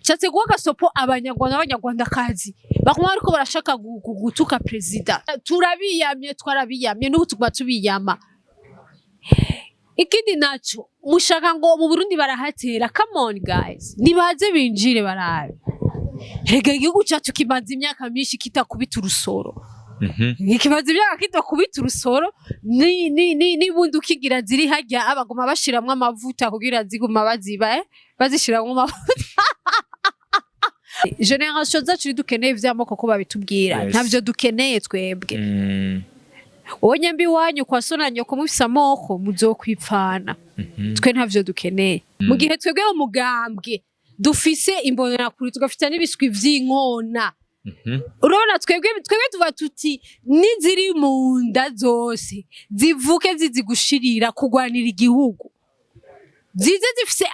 Nshatse guha agasopo Abanyarwanda n'Abanyarwandakazi baguma bariko barashaka gutuka perezida. Turabiyamye, twarabiyamye, n'ubu tuguma tubiyama. Ikindi naco, mushaka ngo mu Burundi barahatera. Come on guys, nibaze binjire barabe. Rega igihugu cacu kimaze imyaka myinshi kitakubita urusoro. Kimaze imyaka kitakubita urusoro, ni n'ibundukigira ziri harya abaguma bashiramwo amavuta kugira ziguma baziba, bazishiramwo amavuta. Génération zacu ntidukeneye ivy'amoko ko babitubwira. Ntavyo dukeneye twebwe. Wowe nyembi iwanyu kwa so na nyoko mufise amoko, muzokwipfana. Twe ntavyo dukeneye. Mu gihe twebwe umugambwe dufise imbonerakure, tugafita n'ibiswi vy'inkona, urabona twebwe tuva tuti niziri mu nda zose zivuke zizi gushirira kugwanira igihugu, zize zifise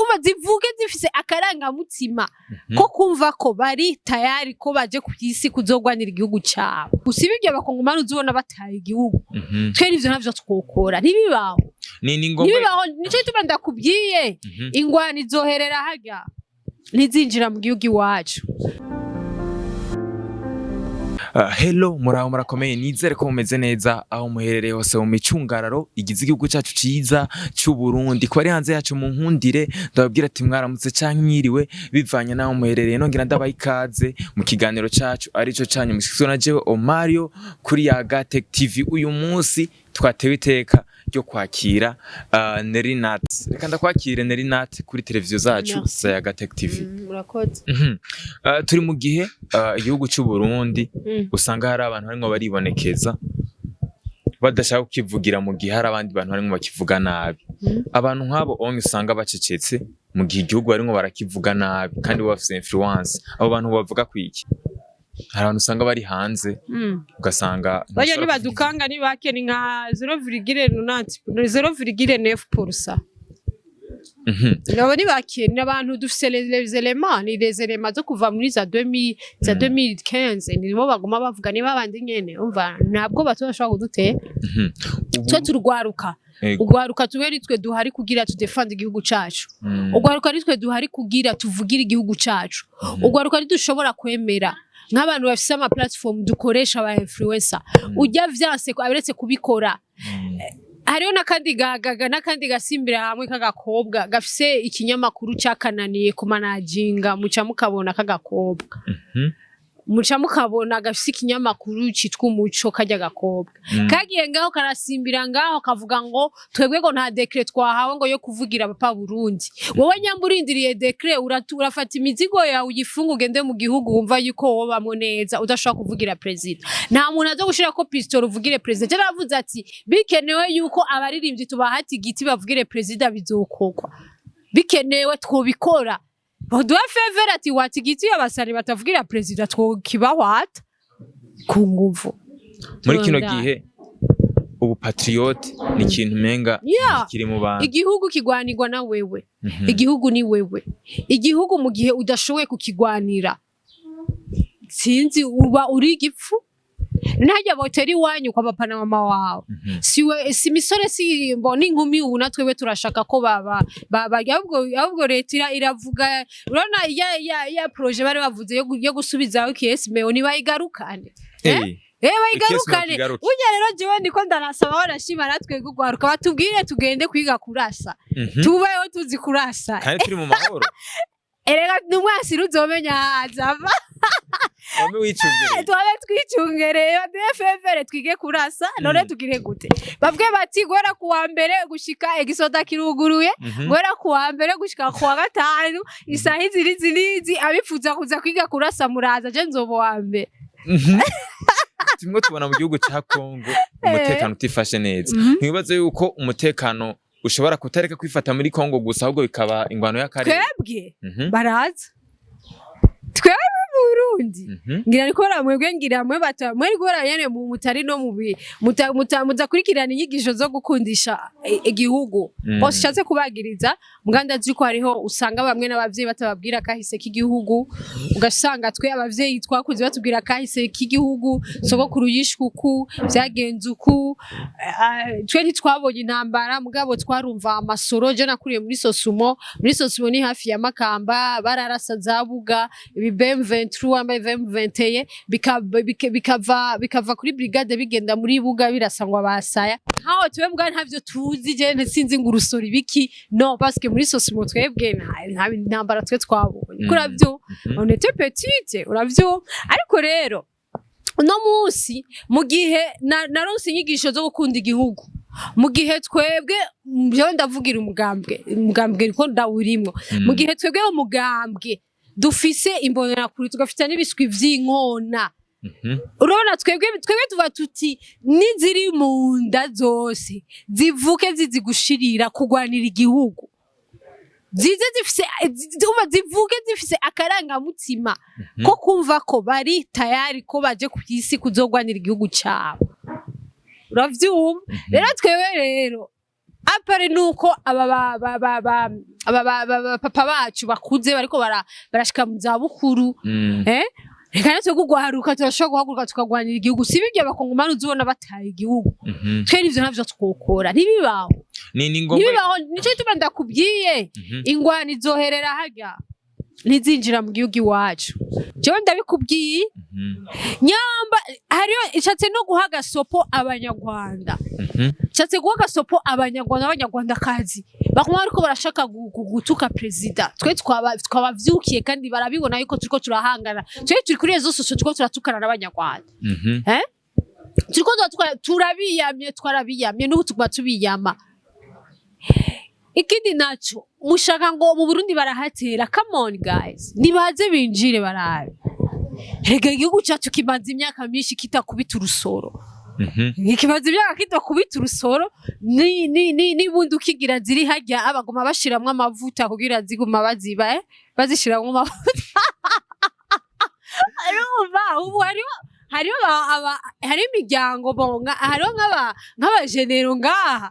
umva, zivuke zifise akarangamutima ko kumva ko bari tayari, ko baje ku isi kuzogwanira igihugu cabo. Gusa ibyo Abakongomani uzibona bataye igihugu, twe nivyo ntavyo twokora, ntibibaho. Ni ngombwa. Ntibibaho. Nico gituma ndakubwiye, ingwano izoherera harya, ntizinjira mu gihugu iwacu. Hello, muraho, murakomeye? Nizere ko mumeze neza aho muherereye hose mu micungararo igize igihugu cyacu ciza cy'u Burundi. Ko ari hanze yacu, mu nkundire ndababwira ati mwaramutse canke mwiriwe, bivanye naho muherereye. Nongera ndabaha ikaze mu kiganiro cacu arico canyu mushikizwa na jewe Omario kuri Yaga Tech TV. Uyu munsi twatewe iteka ryo kwakira Nerinat. Reka ndakwakire, Nerinat, kuri televiziyo zacu Merci. za Yaga Tech TV. Murakoze. Turi mu gihe igihugu cy'u Burundi usanga hari abantu barimwo baribonekeza badashaka kukivugira, mu gihe hari abandi bantu barimwo bakivuga nabi. Abantu nk'abo onye usanga bacecetse mu gihe igihugu barimwo barakivuga nabi kandi bo bafise influence, abo bantu bavuga kwiki? Hari abantu usanga bari hanze, ugasanga Bajya ntibashobora kuvuga. Nibadukanga ni bake, ni nka 0,90, 0,9%. Nabo ni bake, ni abantu dufise les éléments, ni les éléments zo kuva muri za 2000, za 2015, nibo baguma bavuga, niba abandi nyene umva ntabwo bato bashobora kudutera. Twe turwaruka. Ugwaruka tube ari twe duhari kugira tudefende igihugu cacu. Ugwaruka ari twe duhari kugira tuvugire igihugu cacu. Ugwaruka ntidushobora kwemera nk'abantu bafise ama platform dukoresha, aba influencer, ujya vyanse aberetse kubikora. Hariho n'akandi gagaga n'akandi gasimbira hamwe k'agakobwa gafise ikinyamakuru cakananiye kumanajinga, muca mukabona k'agakobwa, muca mukabona gafise ikinyamakuru citwa Umuco. Karya gakobwa kagiye ngaho karasimbira ngaho kavuga ngo twebwe ngo nta décret twahawe ngo yo kuvugira Papa Burundi. Wowe nyamba urindiriye décret, urafata imizigo yawe uyifunge, ugende mu gihugu wumva yuko wobamwo neza udashobora kuvugira perezida. Nta muntu aza gushirako pistolet uvugire perezida. Je naravuze ati bikenewe yuko abaririmbyi tubahata igiti bavugire perezida, bizokorwa. Bikenewe twobikora, baduha feu vert ati wata igiti abasani batavugira perezida, twokibahwata ku nguvu. Muri kino Turondana. gihe ubu patriote ni ikintu umenga kiri mu bantu. Igihugu kigwanirwa na wewe. Igihugu ni wewe. Igihugu mu gihe udashoboye kukigwanira, sinzi, uba uri igipfu. Ntajya botera iwanyu kwa papa na mama wawe. Siwe si misore si mbona inkumi. Ubu natwewe turashaka ko baba baba ahubwo leta iravuga, urabona ya projet bari bavuze yo gusubizaho KSMO, nibayigarukane. Eh, bayigarukane. Kigaruke. Burya rero jewe ndiko ndarasaba, barashima natwe gugwaruka batubwire tugende kwiga kurasa, tubeho tuzi kurasa. Kandi turi mu mahoro. Erega n'umwasi ruzomenya azava. Wame wicungereye. Twabe twicungereye, baduhe feu vert twige kurasa. None tugire gute? Bavuge bati guhera ku wa mbere gushika igisoda kiruguruye, guhera ku wa mbere gushika ku wa gatanu, isaha izi n'izi n'izi, abifuza kuza kwiga kurasa muraza, je nzoba uwa mbere. Tumwe tubona mu gihugu ca Kongo umutekano utifashe neza. Ntiwibaze yuko umutekano ushobora kutareka kwifata muri Kongo gusa, ahubwo bikaba ingwano y'akarere? Twebwe baraza, twebwe Burundi. Burundi. Ngira ni kubera mwebwe, ngira mwe bata mwe kubera nyene mu mutari no mubi mudakurikirana inyigisho zo gukundisha igihugu. Bose ushatse kubagiriza muganda ndazi ko hariho usanga bamwe n'abavyeyi batababwira kahise k'igihugu, ugasanga twe abavyeyi twakuze batubwira kahise k'igihugu, sogokuru yishwe uku, vyagenze uku. Twe ntitwabonye intambara, mugabo twarumva amasoro. Je nakuriye muri Sosumo. Muri Sosumo ni hafi ya Makamba, bararasa za Buga, ibi BM23, BM21 bikava kuri brigade bigenda muri Buga, birasa ngo abasaya nkaho twebwe mbwa ntavyo tuzi. Je sinzi ngo urusoro ibiki, no parce que muri Sosumo twebwe nta ntambara twe twabonye. Kuravyo on était petite, uravyo. Ariko rero uno munsi, mu gihe naronse inyigisho zo gukunda igihugu, mu gihe twebwe, byo ndavugira umugambwe ko ndawurimwo, mu gihe twebwe umugambwe dufise imbonerakure, tugafite n'ibiswi vy'inkona, urabona twebwe tuva tuti niziri mu nda zose zivuke zizi gushirira kugwanira igihugu, zize zifise umva, zivuke zifise akarangamutima ko kumva ko bari tayari, ko baje ku isi kuzogwanira igihugu cabo, uravyumva? Rero twebwe rero apare nuko aba ba ba ba ba aba ba papa bacu bakuze bariko barashika mu za bukuru, reka natwe kugwaruka turashobora guhaguruka tukagwanira igihugu. Si bijya abakongomani uzibona bataye igihugu. Twe nivyo ntavyo twokora, ntibibaho. Ni ngombwa. Ntibibaho. Nico gituma ndakubwiye, ingwano izoherera harya, ntizinjira mu gihugu iwacu. Jewe ndabikubwiye. Nyamba hariyo ishatse no guha agasopo Abanyarwanda, nshatse guha agasopo Abanyarwanda n'Abanyarwandakazi bakuma bariko barashaka gutuka perezida. Twe twabavyukiye kandi barabibona yuko turiko turahangana. Twe turi kuri réseaux sociaux, turiko turatukana n'Abanyarwanda. Turiko turatukana, turabiyamye, twarabiyamye, n'ubu tuguma tubiyama. Ikindi naco mushaka ngo mu Burundi barahatera, come on guys, nibaze binjire barabe. Rega igihugu cacu kimaze imyaka myinshi kitakubita urusoro. Kimaze imyaka kitakubita urusoro, ni n'ibundukigira ziri harya abaguma bashiramwo amavuta kugira ziguma baziba, bazishiramwo amavuta. Urumva ubu hariho imiryango bonga, hariho nk'abajenero ngaha,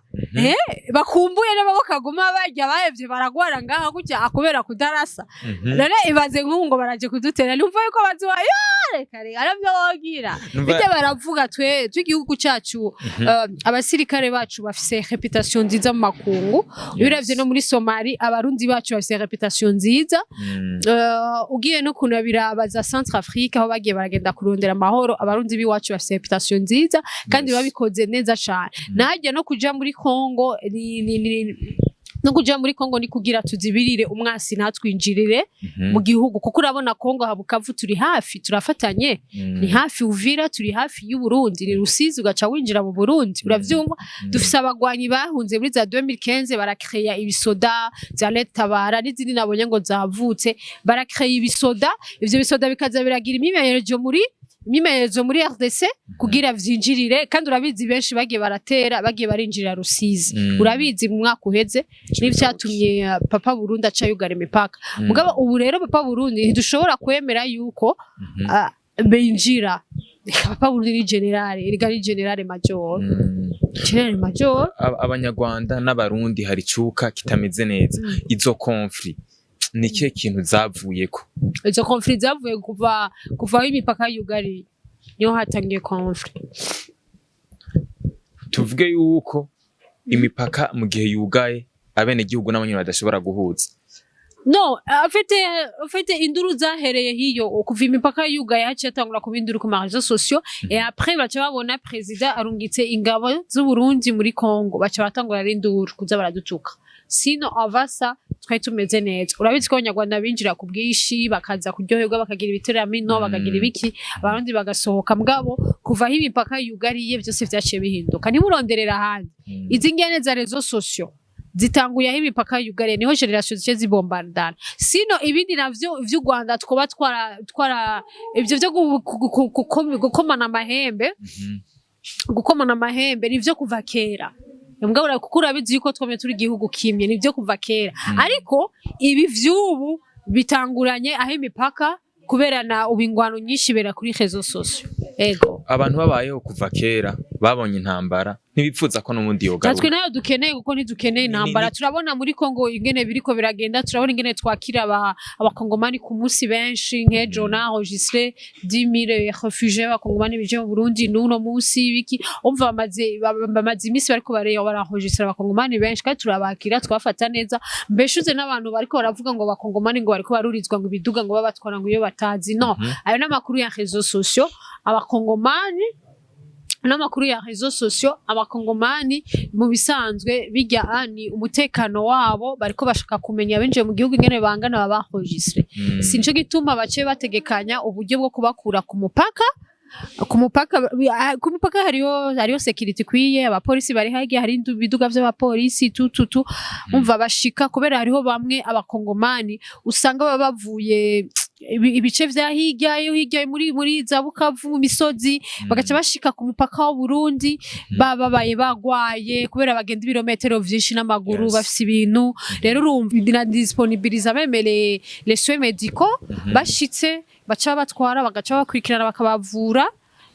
bakumbuye n'amaboko aguma barya, bahevye baragwara ngaha gutya kubera kudarasa. None ibaze nk'ubu ngo baraje kudutera, numva yuko bazoba yo, reka reka, aravyo wogira. Bijya baravuga, twe tw'igihugu cacu, abasirikare bacu bafise réputation nziza mu makungu. Iyo uravye no muri Somali, Abarundi bacu bafise réputation nziza. Ugiye no kunabiraba za Centrafrique, aho bagiye baragenda kurondera amahoro, Abarundi b'iwacu bafise réputation nziza kandi babikoze neza cane. Najya no kuja muri Congo ni no kuja muri Congo ni kugira tuzibirire umwasi ntatwinjirire mu gihugu, kuko urabona Congo ha Bukavu turi hafi, turafatanye, ni hafi Uvira, turi hafi y'u Burundi, ni Rusizi ugaca winjira mu Burundi, uravyumva? Dufise abagwanyi bahunze muri za 2015, barakreya ibisoda za Tabara n'izindi nabonye ngo zavutse, barakreya ibisoda. Ivyo bisoda bikaza biragira imyimenyerezo muri RDC kugira vyinjirire. Kandi urabizi, benshi bagiye baratera, bagiye barinjirira Rusizi. Urabizi mu mwaka uheze n'ivyatumye Papa Burundi aca yugara imipaka. Mugabo ubu rero Papa Burundi ntidushobora kwemera yuko binjira. Papa Burundi ni général, erega ni général major, général major. Abanyarwanda n'Abarundi hari icuka kitameze neza. Izo conflits ni ikihe kintu zavuyeko? Izo conflits zavuye kuva aho imipaka yugariye, niho hatangiye conflit. Tuvuge yuko imipaka mu gihe yugaye, abenegihugu n'abanyene badashobora guhuza? No, en fait induru zahereye hiyo. Kuva imipaka yugaye, haciye hatangura kuba induru ku ma réseaux sociaux, et après baca babona président arungitse ingabo z'u Burundi muri Congo, baca batangura ari induru kuza baradutuka. Sino avasa twari tumeze neza. Urabizi ko Abanyarwanda binjira ku bwinshi, bakaza kuryoherwa, bakagira ibiteramino, bakagira ibiki, Abarundi bagasohoka. Mugabo kuva aho imipaka yugariye, byose vyaciye bihinduka. Ntimuronderera ahandi. Izi ngene za réseaux sociaux zitanguye aho imipaka yugariye, niho génération zice zibombardana. Sino ibindi navyo vy'u Rwanda twoba twara ivyo vyo gukomana amahembe, gukomana amahembe nivyo kuva kera. Mbwa kuko urabizi yuko twamye turi igihugu kimwe, nivyo kuva kera. Ariko ibi vy'ubu bitanguranye aho imipaka Kubera na ubu ingwano nyinshi ibera kuri réseaux sociaux, ego. Abantu babayeho kuva kera, babonye intambara, ntibipfuza ko n'ubundi yogaruka. Natwe nayo dukeneye, kuko ntidukeneye intambara. Turabona muri Kongo ingene biriko biragenda, turabona ingene twakira abakongomani ku munsi benshi. Nk'ejo na enregistré 10 000 réfugiés b'abakongomani bije mu Burundi n'uno munsi biki. Umva, bamaze iminsi bariko barenregistra abakongomani benshi, kandi turabakira, twafata neza. Mbeshuze n'abantu bariko baravuga ngo abakongomani ngo bariko barurizwa ngo ibiduga, ngo babatwara ngo iyo batazi. No, ayo n'amakuru ya réseaux sociaux. Abakongomani, n'amakuru ya réseaux sociaux. Abakongomani mu bisanzwe bijya ni umutekano wabo bariko bashaka kumenya abinjiye mu gihugu ingene bangana, baba enregistré. Sinco gituma bace bategekanya uburyo bwo kubakura ku mupaka. Ku mupaka hariho security ikwiye, abapolisi bari hagiye, hari ibiduga vy'abapolisi tu tu tu. Umva, bashika kubera hariho bamwe abakongomani usanga baba bavuye ibice vya hirya yo hirya muri za Bukavu, mu misozi, bagaca bashika ku mupaka w'u Burundi bababaye, bagwaye, kubera bagenda ibirometero vyinshi n'amaguru. Bafise ibintu rero, urumva, na disponibiliza même les soins médicaux. Bashitse baca batwara, bagaca bakurikirana, bakabavura,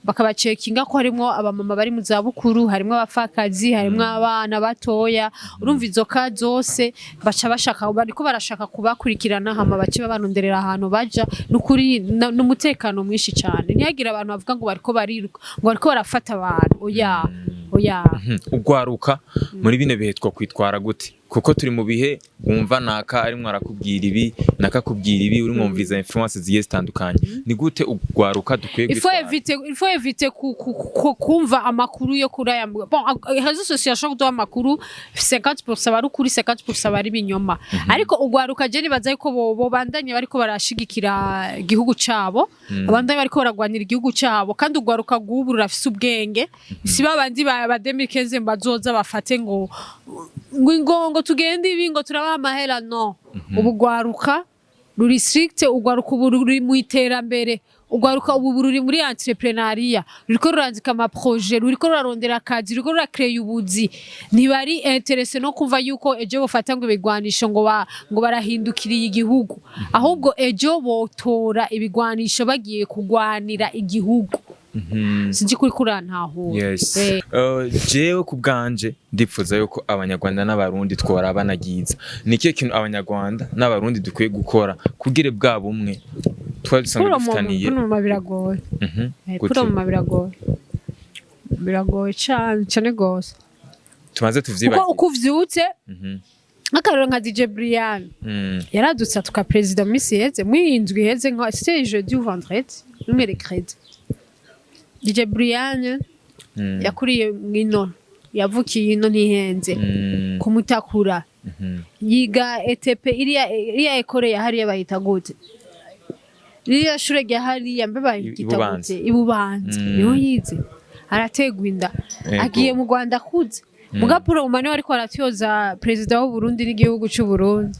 bakabacekinga ko harimwo abamama bari mu zabukuru, harimwo abapfakazi, harimwo abana batoya. Urumva, izo ka zose baca bashaka, bariko barashaka kubakurikirana, hama bace babanonderera ahantu baja. Nukuri n'umutekano mwinshi cyane. Ntihagire abantu bavuga ngo bariko bariruka, ngo bariko barafata abantu. Oya, oya. Ugwaruka muri bino bihe twokwitwara gute? Kuko turi mu bihe wumva naka arimwo arakubwira ibi, nakakubwira ibi, uri mwumviriza influence zigiye zitandukanye. Ni gute ugwaruka dukwiye Il faut kwitwara? éviter, il faut éviter kumva amakuru yo kuri aya, bon, réseaux sociaux ashobora kuduha amakuru 50% bari ukuri, 50% bari ibinyoma. Ariko ugwaruka, je nibaza yuko bo bandanye bariko barashigikira igihugu cabo, abandanye bariko baragwanira igihugu cabo. Kandi ugwaruka rw'ubu rurafise ubwenge, si babandi ba 2015 bazoza bafate ngo tugende ibi, ngo turabaha amahera. No, ubu gwaruka ruri strict, ugwaruka ubu ruri mu iterambere, ugwaruka ubu ruri muri entrepreneuriat, ruriko rurandika ama projets, ruriko rurarondera akazi, ruriko ruracréa ubuzi. Ntibari intéressés no kumva yuko ejo bofata ngo ibigwanisho, ngo barahindukiriye igihugu. Ahubwo ejo botora ibigwanisho bagiye kugwanira igihugu. Sinzi kuri kurantahura. Yes. Eh. Jewe ku bwanje ndipfuza yuko abanyarwanda n'abarundi tworabana ryiza. Ni ikihe kintu abanyarwanda n'abarundi dukwiye gukora kugira bwa bumwe twari dusanzwe dufitaniye? Pour le moment biragoye. Gute? Pour le moment biragoye, biragoye cane cane gose. Tumaze Kuko tuvyibagire. uko uvyutse, nk'akarorero nka DJ Brian, yaradutse atuka perezida mu minsi iheze, muri iyi ndwi iheze, nka c'était jeudi ou vendredi ou mercredi. DJ Brian yakuriye mwino, yavukiye ino, ntihenze, kumutakura. Yiga ETP, iriya école ya hariya bayita gute? Ririya shure rya hariya mbe bayita Ibubanza. gute? Ibubanza. Niho yize, arategwa inda. Agiye mu Rwanda akuze. Mugapuro mumane ariko aratyoza perezida w'u Burundi n'igihugu c'u Burundi.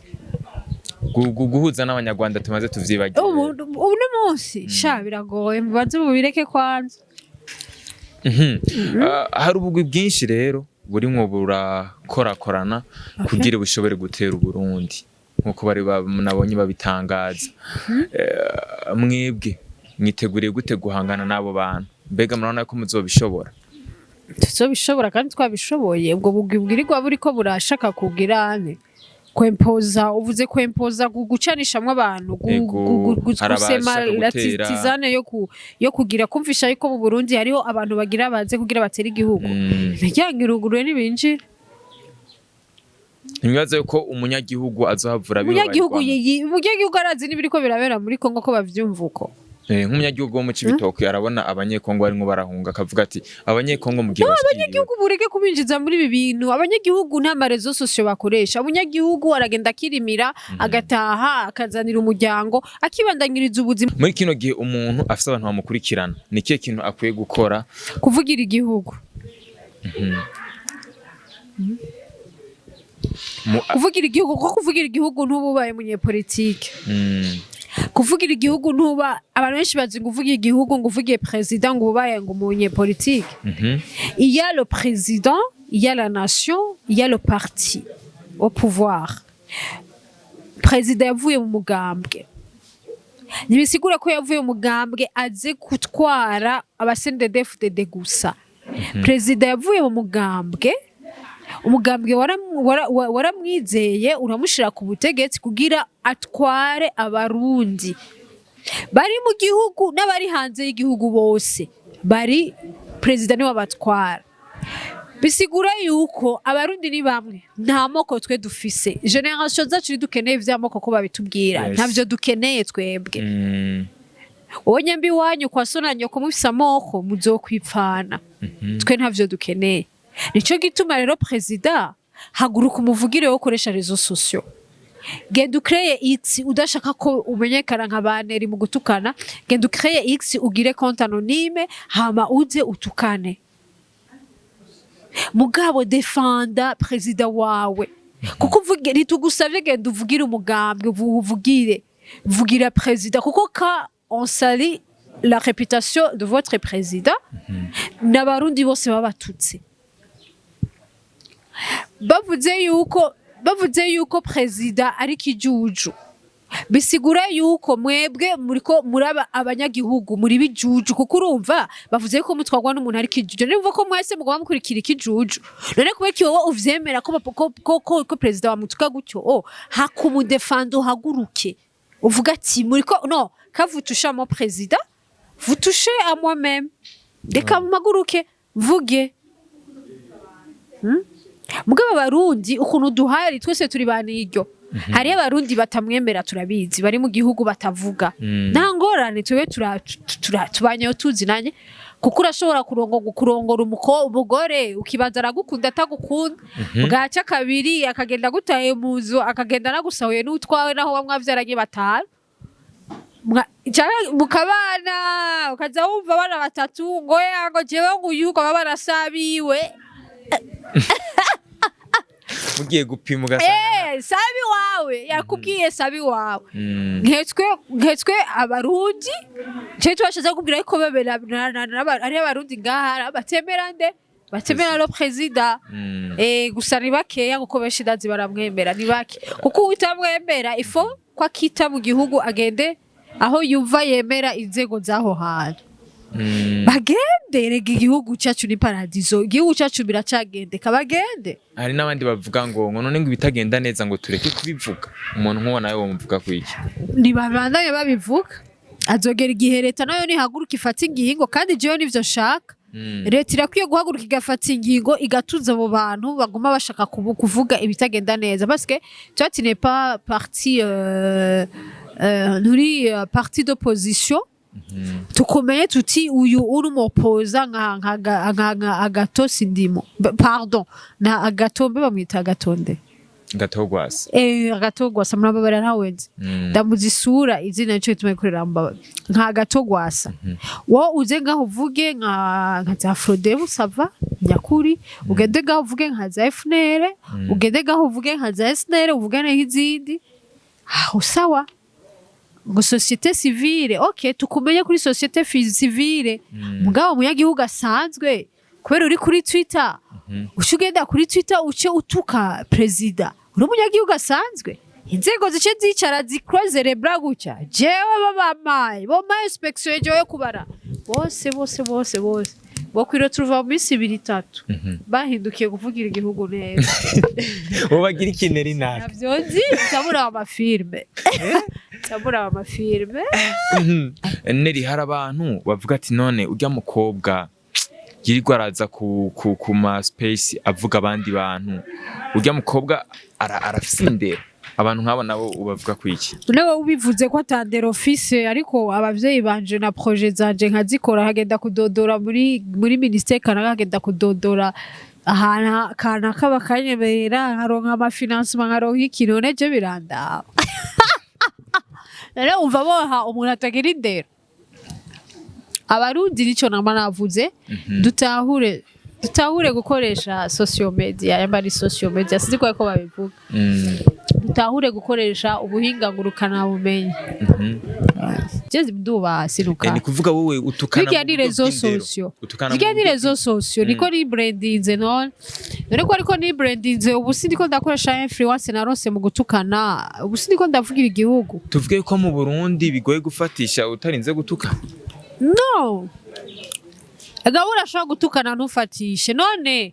Guhuza n'abanyarwanda tumaze tuvyibagire. Ubu no munsi sha biragoye, mubanze mubireke kwanza. Ah, hari ubugwi bwinshi rero burimwo burakorakorana kugira bushobore gutera Uburundi, nkuko bari nabonye babitangaza. Mwebwe mwiteguriye gute guhangana n'abo bantu? Mbega murabona ko muzobishobora? Tuzobishobora kandi twabishoboye. Ubwo bugwi bwirirwa buriko burashaka kugira ane kwempoza, uvuze kwempoza, gucanishamwo abantu, Ego, hari gusema abashaka la gutera. tisane yo kugira kumvisha yuko mu Burundi hariho abantu bagira baze kugira batere igihugu. Imiryango iruguruye, ntibinjira. Ntimwibaze yuko umunyagihugu azohavura Umunyagihugu abibabarirwamwo? Umunyagihugu arazi n'ibiriko birabera muri Kongo, ko bavyumva uko. Nk'umunyagihugu wo mu Cibitoke arabona abanyekongo barimwo barahunga, akavuga ati abanyekongo mugihe bashikiriwe. Abanyagihugu bureke kubinjiza muri ibi bintu. Abanyagihugu nta ma réseaux sociaux bakoresha. Umunyagihugu aragenda akirimira, agataha, akazanira umuryango, akibandanyiriza ubuzima. Muri kino gihe umuntu afise abantu bamukurikirana, ni ikihe kintu akwiye gukora? Kuvugira igihugu. Kuvugira igihugu, kuko kuvugira igihugu ntuba ubaye umunyepolitike. Kuvugira igihugu ntuba, abantu benshi bazi ngo uvugiye igihugu, ngo uvugiye perezida, ngo ubaye ngo umunyepolitike. Il y a le président, il y a la nation, il y a le parti au pouvoir. Perezida yavuye mu mugambwe. Ntibisigura ko yavuye mu mugambwe aze gutwara aba CNDD-FDD gusa. Perezida yavuye mu mugambwe, umugambwe waramwizeye, uramushira ku butegetsi kugira atware Abarundi bari mu gihugu n'abari hanze y'igihugu. Bose bari, perezida niwe abatwara. Bisigura yuko Abarundi ni bamwe, nta moko twe dufise. Génération zacu ntidukeneye ivy'amoko ko babitubwira. Ntavyo dukeneye twebwe. Wowe nyembi iwanyu kwa so na nyoko mufise amoko, muzokwipfana. Twe ntavyo dukeneye. Nico gituma rero perezida, haguruka umuvugire wo ukoresha réseaux sociaux. Genda ukreye X, udashaka ko umenyekana nka baneri mu gutukana. Genda ukreye X, ugire compte anonyme, hama uze utukane, mugabo defanda perezida wawe, kuko uvuge ntitugusavye. Genda uvugire umugambwe, uvugire, vugira perezida, kuko quand on salit la réputation de votre président, n'Abarundi bose baba batutse. Bavuze yuko perezida ari kijuju, bisigura yuko mwebwe muriko muraba abanyagihugu muri bijuju, kuko urumva bavuze yuko mutwarwa n'umuntu ari kijuju. None ko mwese mugomba mukurikira ikijuju, none kubera iki wowe uvyemera ko perezida wamutuka gutyo? Oh, hakumudefanda, uhaguruke uvuga ati muriko no quand vous touchez à mon président, vous touchez à moi-même. Reka mpaguruke mvuge. Mugabo Abarundi ukuntu duhari, twese turi baniryo. Hariyo Abarundi batamwemera, turabizi, bari mu gihugu batavuga. Nta ngorane, twebwe tubanyeho tuzinanye, kuko urashobora kurongora umugore ukibaza aragukunda, atagukunda. Bwaca kabiri akagenda agutaye mu nzu, akagenda anagusahuye n'utwawe, naho wamwavyaranye batanu. Canke mukabana, ukaza wumva abana batatu ngo ya ngo jewe ngo uyu ngo baba barasabiwe. Mugiye gupima ugasanga Eh, sabi wawe yakubwiye sabi wawe. Nketswe Abarundi cyo twashatse kubwira ko bebera ari Abarundi ngaha batemera nde, batemera le président. Gusa ni bakeya, kuko benshi ndazi baramwemera, ni bake, kuko utamwemera ifo ko akita mu gihugu, agende aho yumva yemera inzego z'aho hantu. Bagende rega, igihugu cyacu ni paradizo, igihugu cyacu biracagendeka, bagende. Hari n'abandi bavuga ngo none ngo ibitagenda neza ngo tureke kubivuga. Umuntu nk'uwo nawe womuvuga ku iki? Ntibabandanye babivuga, azogera igihe leta nayo nihaguruka ifata ingingo, kandi jewe nivyo nshaka. Leta irakwiye guhaguruka igafata ingingo, igatuza abo bantu baguma bashaka kuvuga ibitagenda neza, parce que toi tu n'es pas parti nturi parti d'opposition. Tukumenye tuti uyu uri umupoza nka Agato Sindimo. Pardon, na Agato, mbe bamwita Agatonde? Gatogwasa. Eh, Agato Gwasa, murababara, ntawe nzi. Ndamuzi isura, izina nico gituma ikorera mbaba nka Agato Gwasa. Wowe uze ngaho uvuge nka za Frodebu, ça va, nyakuri, ugende ngaho uvuge nka za FNL, ugende ngaho uvuge nka za SNL, uvuge n'izindi aho, sawa. Ngo société civile, ok, tukumenye kuri société civile. Mugabo umunyagihugu asanzwe, kubera uri kuri Twitter, uce ugenda kuri Twitter uce utuka perezida, uri umunyagihugu asanzwe, inzego zice zicara zikroze les bras gutya. Jewe babamaye bomaye inspection jewe yo kubara bose bose bose bose, bokwiriye turuva mu minsi ibiri itatu bahindukiye kuvugira igihugu neza. Wobagira ikintu eri nabi? Navyo nzi, nzabura amafilme, nzabura amafilme. Neri, hari abantu bavuga ati none urya mukobwa yirirwa araza ku ma space avuga abandi bantu, urya mukobwa arafise indero. Abantu nk'abo nabo ubavuga ku iki? None wowe ubivuze ko atandero office, ariko abavyeyi banje na projet zanje nkazikora, hagenda kudodora muri ministère kanaka, hagenda kudodora ahantu kanaka bakanyemerera, nkaronka amafinancement, nkaronka ikintu, none je birandaba? None umva boha umuntu atagira indero? Abarundi, nico nama navuze, dutahure gukoresha social media, yamba ari social media, sinzi ko babivuga. Dutahure gukoresha ubuhinga ngurukana bumenyi. Je nduba sinuka. Ni kuvuga wowe utukana Bijya mu ni buryo réseaux bw'indero. sociaux. Utukana mu Zijya ni buryo réseaux sociaux, niko nibrandinze. None ko ariko nibrandinze, ubu sindiko ndakoresha influence narose mu gutukana, ubu sindiko ndavugira igihugu. Tuvuge ko mu Burundi bigoye gufatisha utarinze gutuka? No, gahura urashobora gutukana ntufatishe. None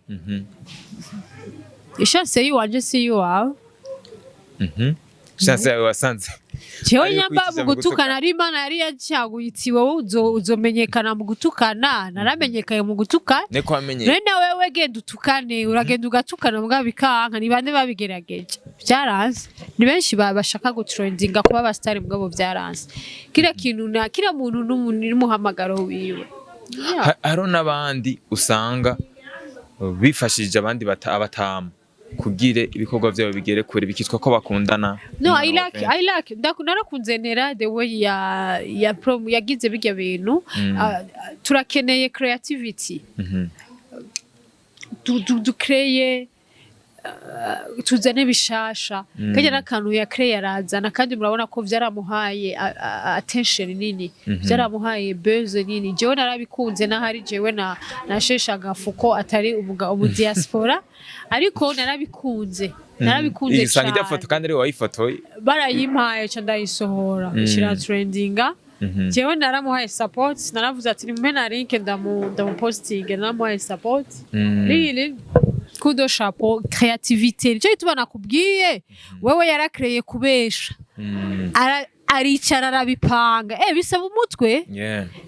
ishase yiwanje si iwawe. Chance yawe wasanze Jewe ariyo nyamba kwicisha mu mu gutukana ari Imana yari yacaguye iti: "Wowe uzomenyekana mu gutukana." Naramenyekaye mu gutukana. Niko wamenye. None na wewe genda utukane, uragenda ugatukana mugabo bikanka. Ni bande babigerageje byaranze? Ni benshi bashaka gutrendinga, kuba abasitari, mugabo byaranze. Kila kintu na kila muntu n'umuhamagaro wiwe. Yeah. Hariho n'abandi usanga bifashishije abandi abatamu kugira ibikorwa byabo bigere kure, bikitwa ko bakundana. No, Umwana I wa like Fenty. I like narakunze Nera, the way ya prom yagize bijya bintu. Ah, turakeneye creativity. Dukreye, tuzane bishasha. Kajya n'akantu ya creye arazana, kandi murabona ko vyaramuhaye attention nini, vyaramuhaye buzz nini. Jewe narabikunze, n'ahari jewe na nashesha agafuko atari umu diaspora, ariko narabikunze, narabikunze Usanga ijya cane. foto kandi ari wowe wayifotoye. Barayimpaye ca ndayisohora, ishira trendinga. Jewe naramuhaye support, naravuze ati: "Nimpe na link ndamupostinge." Naramuhaye support. Really, coup de chapeau, créativité. Nicyo gituma nakubwiye, wewe yarakreye kubesha. Aricara arabipanga. Bisaba umutwe,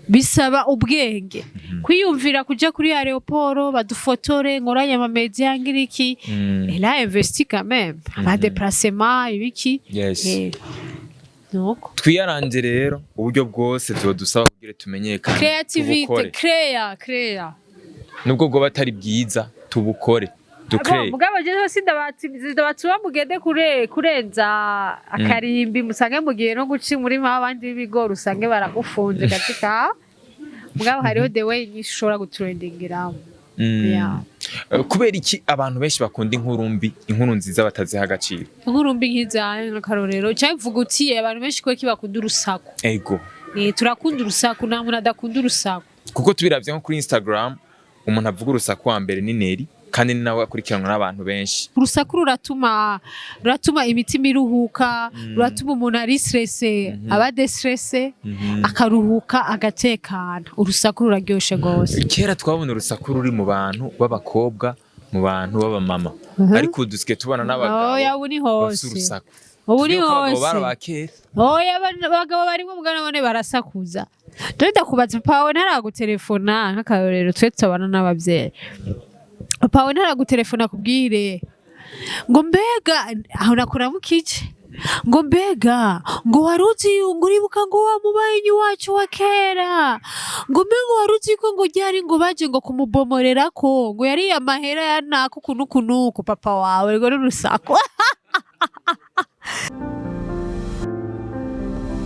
bisaba ubwenge, kwiyumvira kuja kuri aéroport badufotore, nkoranye ama media ngiriki. Elle a investi quand même, ama déplacement, ibiki. Nuko Twiyaranje rero uburyo bwose byodusaba kugira tumenyekane, creativity, tubukore. Créa, créa. Nubwo bwoba atari bwiza, tubukore, dukreye. Mugabo jewe sindabatuma mugende kure kurenza akarimbi, musange mugiye no guca umurima w'abandi w'ibigori, usange baragufunze katika. Mugabo hariho the way nyinshi ushobora gutrendingiramo. Yeah. Kubera iki abantu benshi bakunda inkuru mbi, inkuru nziza bataziha agaciro? Inkuru mbi nk'izahe nk'akarorero? Cyangwa uvuga uti abantu benshi kubera ko bakunda urusaku? Ego. Turakunda urusaku, nta muntu adakunda urusaku. Kuko tubiravye nko kuri Instagram, umuntu avuga urusaku wa mbere ni Neri, kandi ni nawe akurikiranwa n'abantu benshi. Urusaku ruratuma imitima iruhuka, ruratuma umuntu ari stressé aba déstressé, akaruhuka, agatekana. Urusaku ruraryoshe gose. Kera twabona urusaku ruri mu bantu b'abakobwa, mu bantu b'abamama, ariko ubu dusigaye tubona n'abagabo Oya, ubu ni bafise hose. urusaku. Ubu ni Tuvuge ko abagabo hose. bari abakera. Oya, abagabo barimwo mugana bone barasakuza. Dore ndakubaza, papa wawe ntaragutelefona? Nk'akarorero, twe tutabana n'abavyeyi, papa wawe ntaragutelefona akubwire ngo: "Mbega aho nakuramukije," ngo: "Mbega ngo wari uzi, ngo uribuka ngo wa mubanyi wacu wa kera," ngo: "Mbega wari uzi ko ngo ryari ngo baje ngo kumubomorerako, ngo yariye amahera ya naka uku n'uku n'uku?" Papa wawe ngo n'urusaku.